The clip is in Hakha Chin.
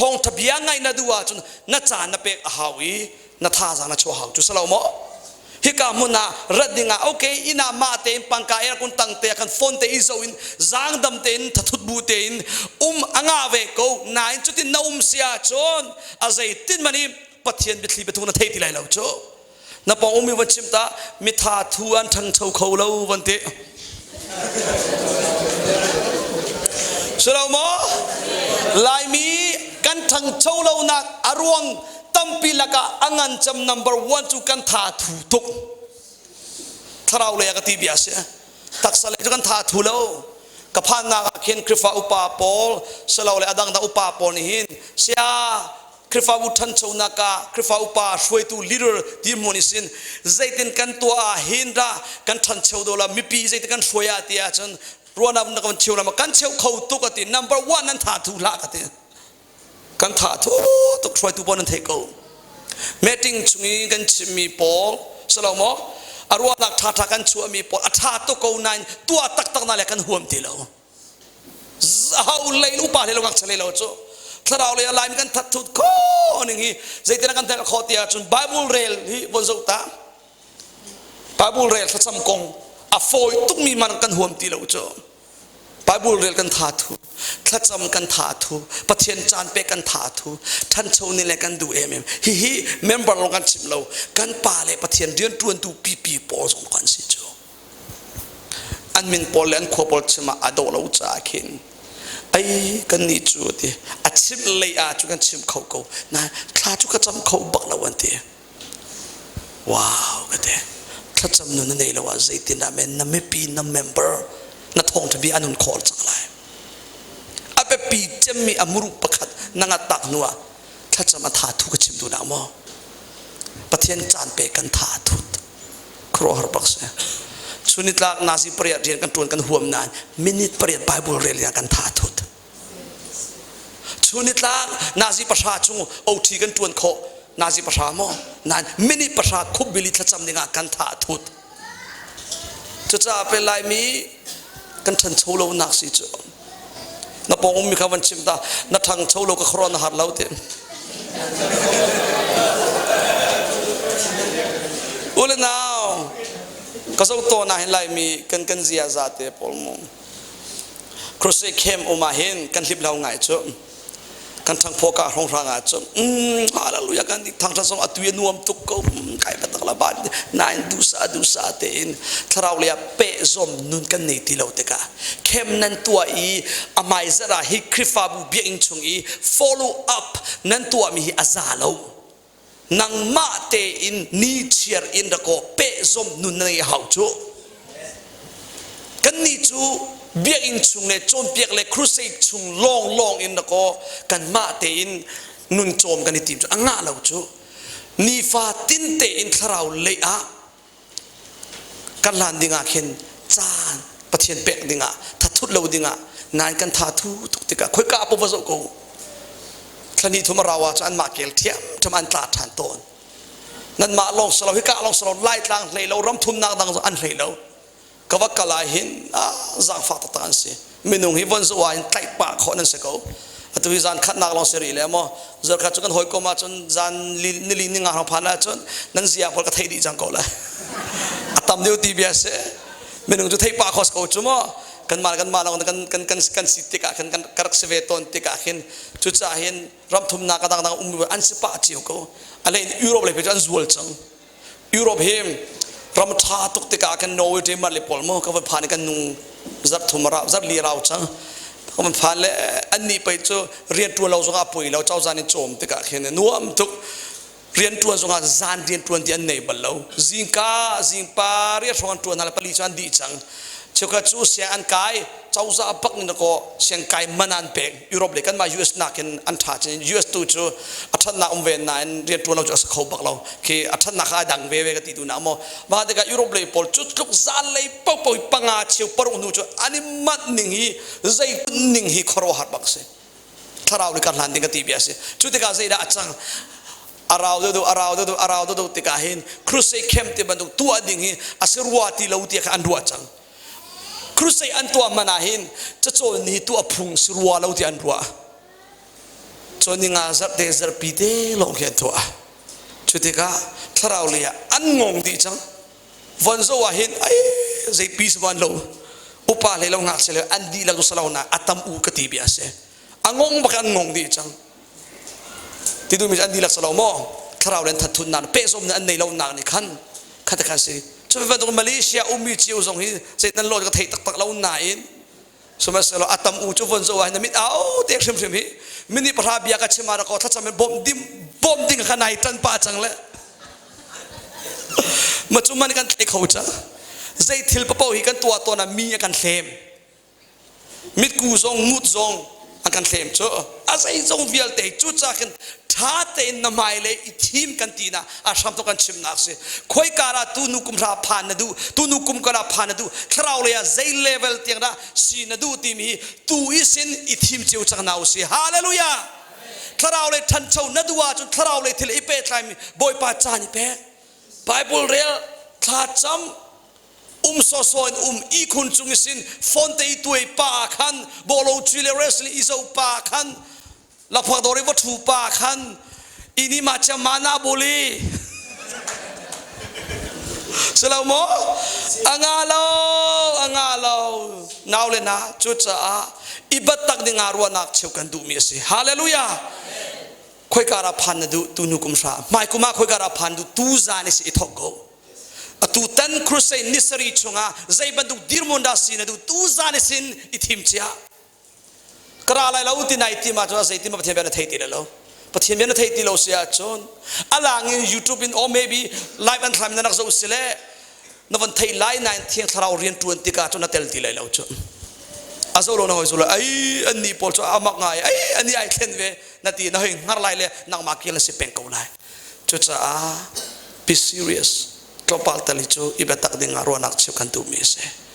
Thawngtha bia ngaih na duh ahcun na caan na pek a hau i na thazaang na chuah hau cu si lo maw? Hika hmun ah rat ding ah okay inn ah mah tein pangka aircon tang te ah khan phone te i zoh in zaangdam tein thathut bu tein um a ngah ve ko nain cutin na um si ahcun a zeitin man i Pathian biathli biathuk na thei ti lai lo cu. Na pawng ummi van chim ta mitha thu an ṭhangcho kho lo van ti. Silo maw? Laimi kan ṭhangcho lonak a ruang tampi lakah a ngan cem number one cu kan tha thu tuk. Thlarau lei ah ka ti bia si. Taksa lei cu kan tha thu lo. Ka phannak ah khin Khrihfa upa pawl silo le a dangdang upa pawl nih hin sia Khrihfabu ṭhanchonak ah Khrihfa upa hruaitu leader dirhmun isin zeitin kan tuah ah hin dah kan ṭhancho do la mipi zeitin kan hruai ah ti ahcun ruahnak na kan cheu la kan cheu kho tuk ati number one nan tha thu hlah ka ti kan tha thu tuk hruaitu pawl nan theih ko meeting chung i kan chimmi pawl salo maw a ruahnak ṭha ṭha kan chuahmi pawl a ṭha tuk ko nain tuah taktak na le kan huam ti lo hau lei upa hlei lo ngakchia hlei lo cu thlarau lei ah laimi kan that thut kho ning hi zeitin kan theih khawh ti ahcun Bible rel hi von zoh ta Bible rel thlacam kong a fawi tukmi man kan huam ti lo cu Bible rel kan tha thu thlacam kan tha thu Pathian caan pe kan tha thu ṭhancho ni le kan duh em em hihi member lawng kan chim lo kan pa le Pathian rianṭuantu pipi pawl zong kan si cu An min pawl le an khua pawl chim ah a dawh lo caah khin ei kannih cu ti a chimh lei ah cu kan chim kho ko na thla cu ka cam kho bak lo an ti. Wow ka ti. Thlacam nun na nei lo ah zeitin ah men na mipi na member na thawngṭha bia an hun khawl cang lai. A biapi cemmi a muru pakhat na ngat tak hnu ah thlacam a tha thu ka chim duh nak maw? Pathian caan pe kan tha a thut. Khuaruahhar bak si. Chunitlak nazi pariat rian kan ṭuan kan huam nain minute pariat Bible rel in kan tha thut. Chunitlak nazi pahra chung OT kan ṭuan khawh nazi pahra maw nain minute pahra khupbili thlacam dingah kan tha thut. Cucaah pe Laimi kan ṭhancho lo nak si cu. Na pawng ummi kha van chim ta na ṭhangcho lo ka khuaruah na har lo ti. Ule nau ka zo to na hin Laimi kan kan ziaza te pawl mu. Crusade camp um ah hin kan hlip lo ngai cu. Kan ṭhangphaw ka hrawnghrang ah cun hallelujah kan thangṭhat zong atu i nuam tuk ko kai batak la ba nain dusa dusa tein thlarau lei ah pehzom nun kan nei ti lo tikah khem nan tuah i a hmai zarh ah hi Khrihfabu biakinn chung i follow up nan tuahmi hi a za lo nangmah tein ni chiar in rakaw pehzom nun na ngei hau cu kannih cu biakinn chung le cawnpiak le crusade chung lawnglawng in rakaw kanmah tein nun cawm kan i tim cu a ngah lo cu nifa tin tein thlarau lei ah kan hlan dingah khin caan Pathian pek dingah thathut lo dingah nain kan tha thu tuk tikah khoika pa va zoh ko thlani thum a rau ah cun anmah kel thiam ṭham an tla ṭhan tawn nanmah lawng silo hika lawng silo laitlang hlei lo ram thumnak dang zong an hlei lo ka va kal ah hin zaangfak taktak an si minung hi von zoh ah hin tlaih pah khawh nan si ko atu hi zan khatnak lawng si rih le maw zarkhat cu kan hawikom ah cun zan nili ni nga hrawng phan ah cun nan zia pawl ka theih dih cang ko lai a tam deuh ti bia si minung cu theih pah khawh ko cu maw kanmah kanmah lawng kan kan kan kan si tikah khin kan ka rak si ve tawn tikah khin cucaah hin ram thumnak a dangdang um an si pah cio ko a lei Europe lei cu an zual cang Europe hi ram ṭha tuk tikah khan Norway Denmark le pawl maw ka van phan i kan nung zarh thum rau zarh li rau cang ka van phan le an nih pei cu rian ṭuan lo zongah poi lo cozah nih cawm tikah khin nuam tuk rian ṭuan zongah zan rian ṭuan ti an nei bal lo zingka zingpa rian hrawng an ṭuan hna le pali cu an dih cang cheukhat cu siang an kai cozah bak nih kaw siang kai man an pek Europe le kanmah US nakin an ṭha chin US tu cu a ṭhatnak um ve nain rian ṭuan lo cu a si kho bak lo khi a ṭhatnak kha a dang ve ve ka ti tu na maw mah tikah Europe lei pawl cu tluk zan lei popo panga cheu paruk hnu cu an i manh ning hi zei ning hi khuaruahhar bak si thlarau nih ka hlan ding ka ti bia si cu tikah zeidah a cang a rau deuh a rau deuh a rau deuh tikah hin crusade camp ti bantuk tuah ding hi a si rua ti lo ti kha an ruah cang crusade an tuah man ah hin cacawn ni tuah phung si rua lo ti an ruah. Cun ninga zarh te zarhpi te lawng khi an tuah. Cu tikah thlarau lei ah an ngong dih cang. Von zo ah hin ai zei pi si van lo. Upa hlei lo ngakchia le an dihlak cu salo na a tam u ka ti bia si. A ngong bak an ngong dih cang. Ti duhmi an dihlak salo maw? Thlarau le an thatthut nak pehzawm an nei lo nak nih khan khat khan si. Cu bantuk Malaysia ummi cio zong hi zei nan lo ka thei taktak lo nain sihmanhsehlaw a tam u cu von zo ah na mit au te hrimhrim hi minute pahra bia ka chim ah ko thlacam in bawmh dim bawmh ding kha nai tan pa cang le ma cu man kan thlei kho cang. Zei thil papo hi kan tuah tawn ah mi a kan thlem, mitku zong ngut zong a kan thlem cu a zeizong vialte. Cucaah khin ṭha tein na hmailei i thim kan ti na a hram tuk kan chimnak si. Khoika dah tu nu kum hra phan na duh, tu nu kum kala phan na duh, thlarau lei ah zei level tiang dah si na duh timi hi tu i sin i thim cio cang na usi. Hallelujah! Thlarau lei ṭhancho na duh ahcun thlarau lei thil i pehtlaimi Bawipa caan i pek, Bible rel, thla cam, um sawsawh in um, ihkhun cung i sin phone te i tuai pa khan, bawlo cui le wrestling i zo pa khan, laphak dawr i va ṭhu pa khan, ini ma chia mana boli silo maw? Anga lo, anga lo, nau le na. Cucaah i bat tak ding ah ruahnak cheu kan duhmi a si. Hallelujah! Khoika ra phan na duh tu nu kum hra, hmai kum ah khoika ra phan duh, tu zan i si i thok ko. Atu tan crusade nisari chungah zei bantuk dirhmun dah si na duh, tu zan i sin i thim cia. Ka ra lai lo ti nai tim ahcun zei tim Pathian bia na thei ti lo. Pathian bia na thei ti lo si ahcun alang in YouTube in or maybe live an thlam na rak zoh si le na van thei lai nain Thiang Thlarau rian ṭuan tikah cun na tel ti lai lo cu. A zo lo na hoi zo ai an nih pawl cu amak ngai, ai ani ai thlen ve na ti na hoi hngar lai le nangmah kial na si peng ko lai. Cucaah be serious. Tlawmpal tal hi cu i biatak ding ah ruahnak cheu kan duhmi a si.